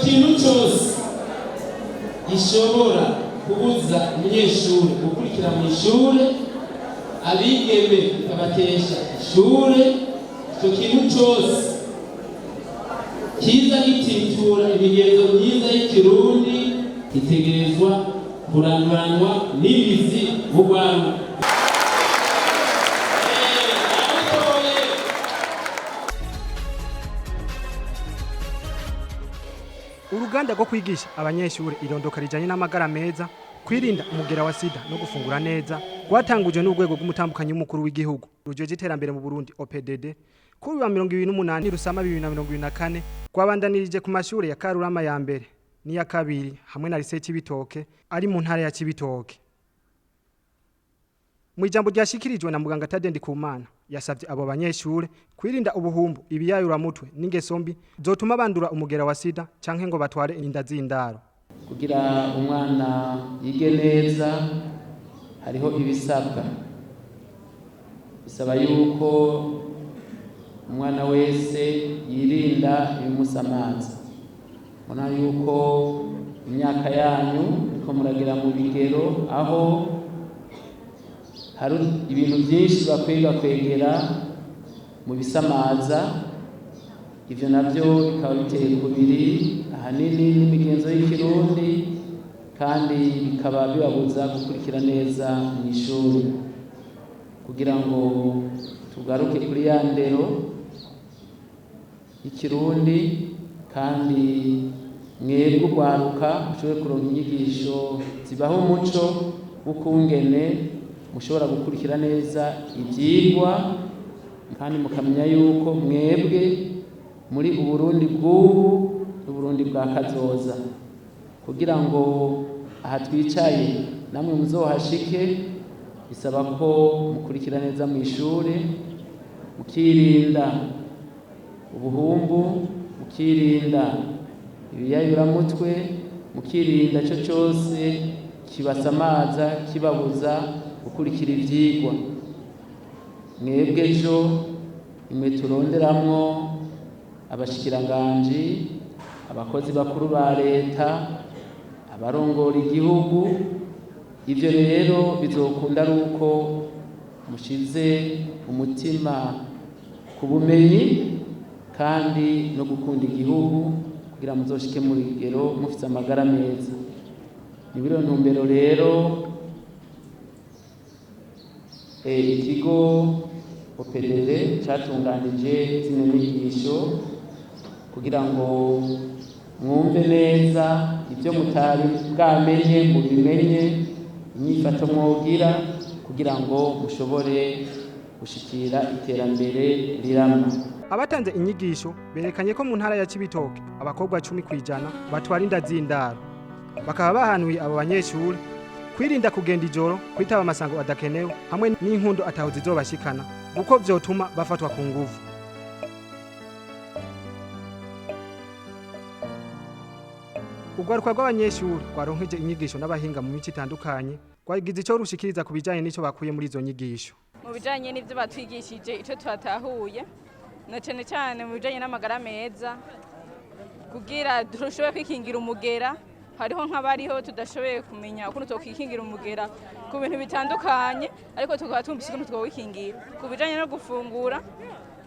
Kintu cyose gishobora kubuza umunyeshuri gukurikira mu ishure, abigeme bikabatesha ishure, icyo kintu cyose kiza gititura imigenzo myiza y'ikirundi gitegerezwa kuranduranwa n'imizi mu Rwanda. Uruganda rwo kwigisha abanyeshuri irondoka rijanye n'amagara meza, kwirinda umugera wa sida no gufungura neza rwatangujwe n'urwego rw'umutambukanyi w'umukuru w'igihugu rujeje iterambere mu Burundi, OPDD, kuri wa 28 Rusama 2024, rwabandanirije ku mashuri ya Karurama ya mbere n'iya kabiri hamwe na lycée Cibitoke ari mu ntara ya Cibitoke. Mu ijambo ryashikirijwe na muganga Tade Ndikumana, yasabye abo banyeshure kwirinda ubuhumbu, ibiyayuramutwe n'ingeso mbi zotuma bandura umugera wa sida canke ngo batware inda z'indaro. Kugira umwana yige neza hariho ibisabwa. Bisaba yuko umwana wese yirinda ibimusamaza. Mubona yuko imyaka yanyu muriko muragera mu bigero aho hari ibintu byinshi bakwiga kwegera mu bisamaza. Ivyo navyo bikaba biteye kubiri ahanini n'imigenzo y'ikirundi, kandi bikaba bibabuza gukurikira neza mu ishuri. Kugira ngo tugaruke kuri ya ndero y'ikirundi, kandi mwebwe urwaruka mushobore kuronka inyigisho zibaha umuco w'ukungene mushobora gukurikira neza ivyigwa, kandi mukamenya yuko mwebwe muri Uburundi bw'ubu n'Uburundi bwa kazoza. Kugira ngo aha twicaye namwe muzohashike, bisaba ko mukurikira neza mu ishure, mukirinda ubuhumbu, mukirinda ibiyayuramutwe, mukirinda ico cose kibasamaza kibabuza gukurikira ivyigwa. Mwebwe ejo imwe turonderamwo abashikiranganji, abakozi bakuru ba leta, abarongora igihugu. Ivyo rero bizokunda ari uko mushize umutima ku bumenyi kandi no gukunda igihugu, kugira muzoshike mu rugero mufise amagara meza. Ni muri iyo ntumbero rero ikigo OPDD catunganije zino nyigisho kugira ngo mwumve neza ibyo mutari bwamenye, mubimenye, inyifato mwogira kugira ngo mushobore gushikira iterambere rirama. Abatanze inyigisho berekanye ko mu ntara ya Cibitoke abakobwa 10% batwara inda z'indaro, bakaba bahanuye abo banyeshuri kwirinda kugenda ijoro, kwitaba amasango adakenewe hamwe n'inkundo ataho zizobashikana, kuko vyotuma bafatwa ku nguvu. Urwaruka rw'abanyeshuri rwaronkeje inyigisho n'abahinga mu mico itandukanye rwagize ico rushikiriza ku bijanye n'ico bakuye muri izo nyigisho. Mu bijanye n'ibyo batwigishije, icyo twatahuye na cyane cyane mu bijanye n'amagara meza, kugira dushobore kwikingira umugera. Hariho nk'abariho tudashoboye kumenya ukuntu twokwikingira umugera ku bintu bitandukanye, ariko tukaba twumvise ukuntu twowikingira. Ku bijanye no gufungura,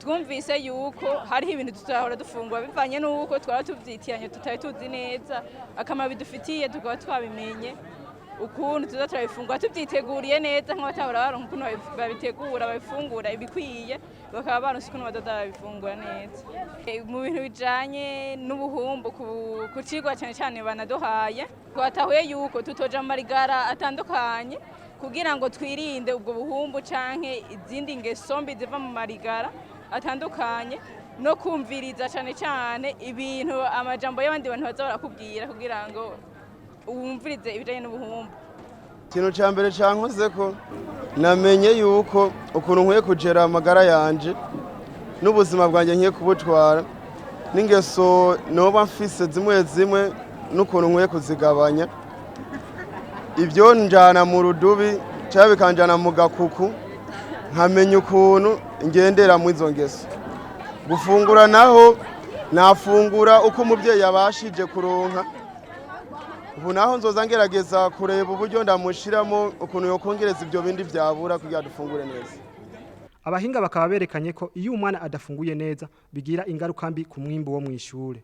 twumvise yuko hariho ibintu tutahora dufungura bivanye n'uko twaba tuvyitiranye, tutari tuzi neza akamaro bidufitiye. Tukaba twabimenye ukuntu tuza turabifungura tubyiteguriye neza, nk'abatahora baronka ukuntu babitegura, babifungura ibikwiye, bakaba baronse ukuntu badoda babifungura neza. Mu bintu bijanye n'ubuhumbu, ku cigwa cyane cyane banaduhaye, twatahuye yuko tutoja mu marigara atandukanye kugira ngo twirinde ubwo buhumbu canke izindi ngeso mbi ziva mu marigara atandukanye, no kumviriza cyane cyane ibintu, amajambo y'abandi bantu baza barakubwira, kugira ngo wumvirize ibijanye n'ubuhumbu. Ikintu cya mbere cyankoze ko namenye yuko ukuntu nkwiye kugera amagara yanje n'ubuzima bwanjye, nkwiye kubutwara n'ingeso noba mfise zimwe zimwe n'ukuntu nkwiye kuzigabanya. Ibyo njyana mu rudubi cyangwa bikanjyana mu gakuku, nkamenya ukuntu ngendera muri izo ngeso. Gufungura naho Nafungura uko umubyeyi yabashije kuronka. Ubu naho nzoza ngerageza kureba uburyo ndamushiramo ukuntu yokongereza ibyo bindi vyabura kugira dufungure neza. Abahinga bakaba berekanye ko iyo umwana adafunguye neza bigira ingaruka mbi ku mwimbu wo mw'ishure.